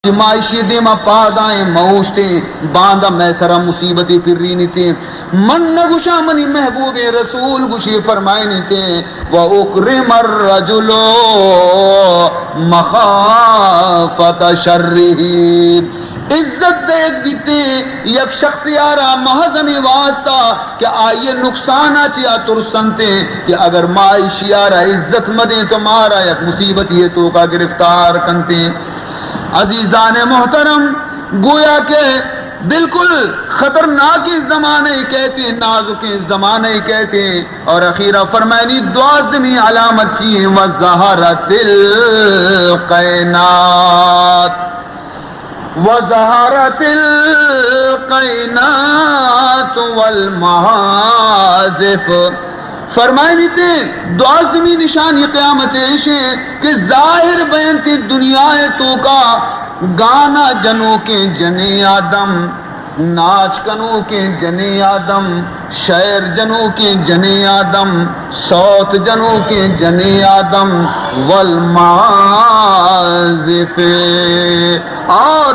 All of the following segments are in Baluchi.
ما ایشی دیما پادائیں، ما اوشتیں، باندا مئے سرا مصیبتے پرینیتیں۔ من نہ گوشاں، منی محبوبیں رسول گوشی، فرمائنیتیں، وأكرم الرجل مخافة شره۔ عزت دیگ بیتیں یک شخصے آرا محض ہمے واسطہ کہ آئی نقصانا چیا ترسنتیں کہ اگر ما ایشی آرا عزت مدیں تو مارا یک مصیبتی توکا گرفتار کنتیں۔ عزیزان محترم، گویا کہ بالکل خطرناکیں زمانے کہتے، نازکیں زمانے کہتے، اور اخیرا فرمائنی دوازدمی علامت کی ہیں، وظهرت القينات، وظهرت القينات والمعازف۔ فرمائنیتے دوازدمی نشانی قیامت ایشیں کہ ظاہر بینت دنیا توکا گانا جنوکیں جنیں آدم، ناچ کنوکیں جنیں آدم، شعر جنوکیں جنیں آدم، صوت جنوکیں جنیں آدم، والمعازف، اور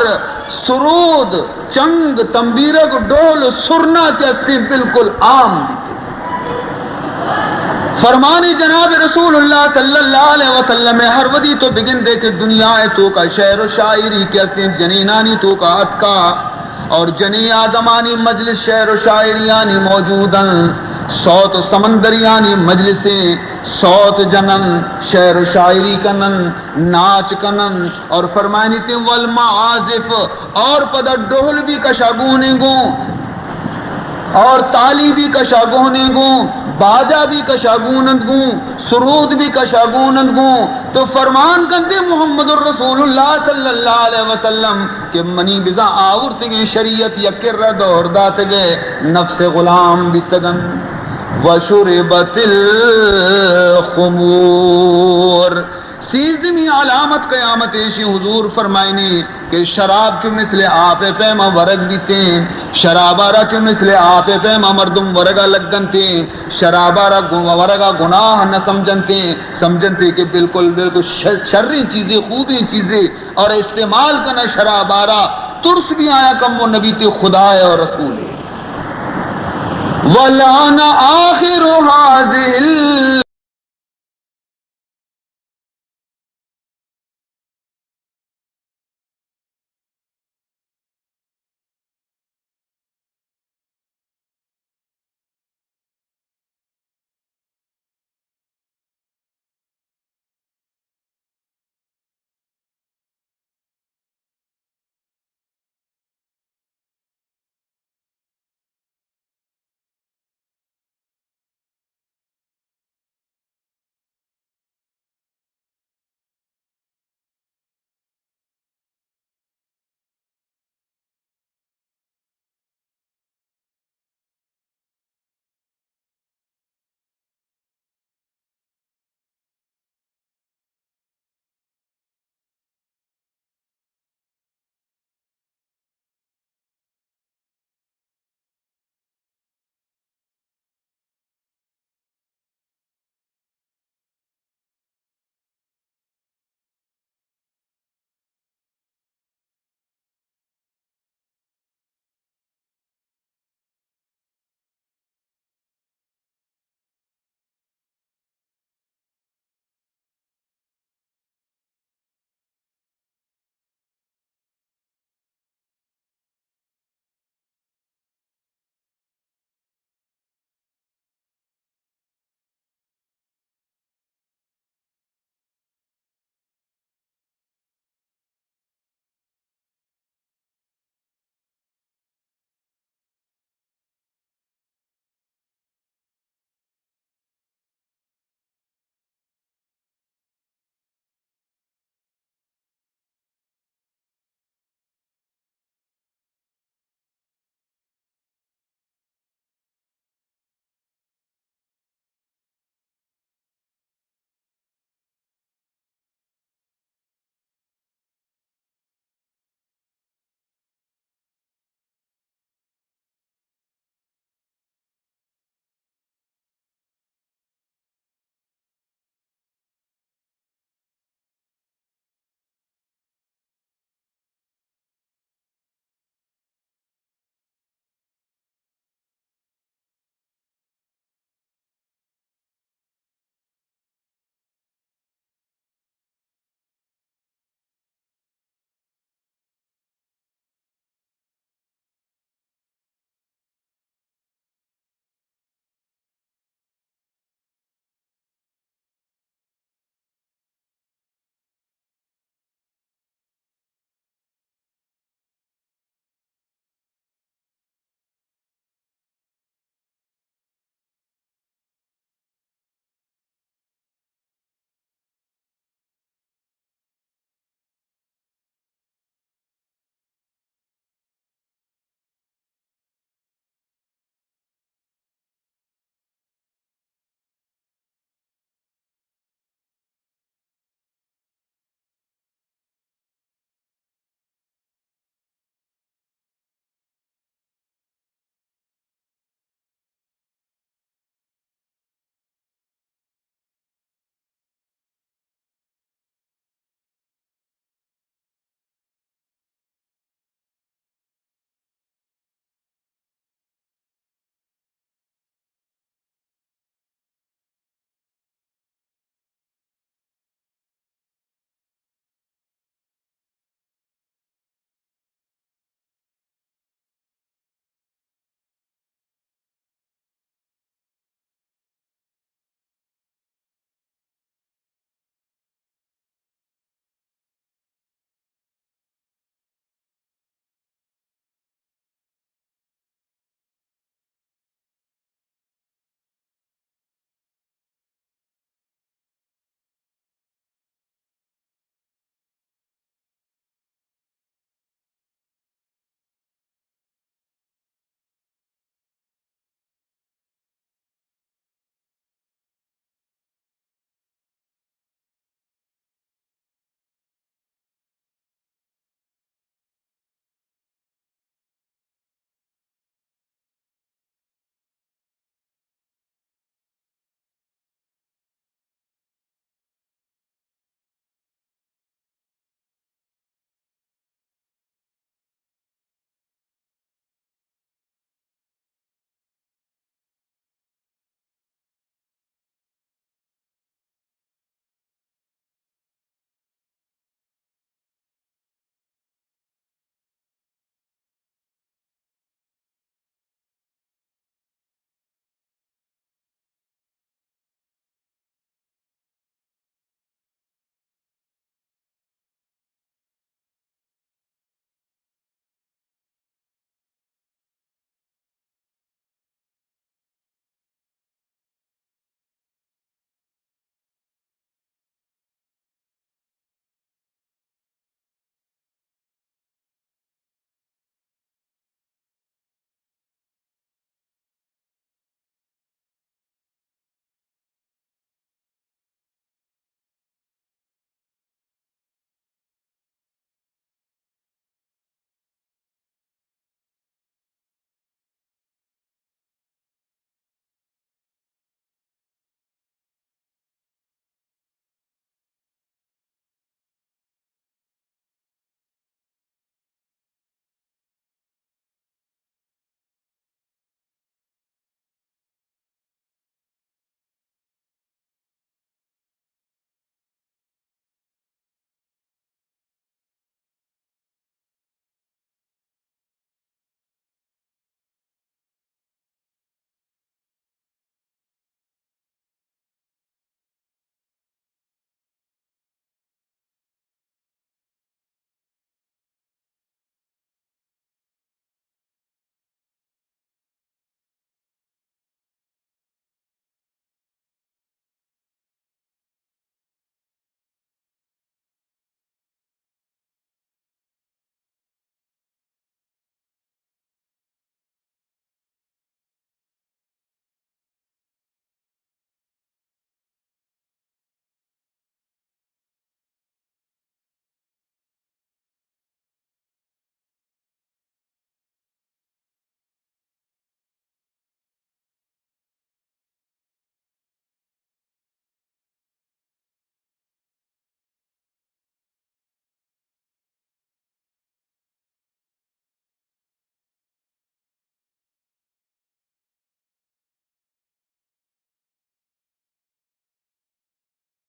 سرود، چنگ، تنبیرگ، ڈول، سرنا کہ استیں بالکل عام بیتے۔ فرمانی جناب رسول اللہ صلی اللہ علیہ وسلم، ہر ودی تو بگندے کہ دنیا توکا شعر و شاعری کہ استیں جنینانی توکا اتکا، اور جنیں آدمانی مجلس شعر و شاعریانی موجودن، صوت و سمندریانی مجلسیں، صوت جنن، شعر و شاعری کنن، ناچ کنن، اور فرمائنیتے والمعازف، اور پدا ڈہل بھی کشا گونیں گوں، اور تالی بھی کشا گونیں گوں، باجا بھی کشا گونند گوں، سرود بھی کشا گونند گوں۔ تو فرمان کنتے محمد الرسول اللہ صلی اللہ علیہ وسلم کہ منی بزاں آورتگیں شریعت یک کرا دور داتگے، نفس غلام بیتگن۔ وشربت الخمور۔ سیزدمی علامت قیامت ایشی، حضور فرمائنی کہ شراب چو مثل آپ پیما ورگ بیتیں، شرابارا چو مثل آپ پیما مردم ورگا لگنتیں، شرابارا گو-، ورگا گناہ نہ سمجھنتیں، سمجھنتے کہ بالکل، بالکل ش-، شریں چیزیں، خوبیں چیزیں، اور استعمال کنا شرابارا، ترس بھی آیا کم و نبیتے خدا ہے اور رسول ہے۔ ولعن آخر هذه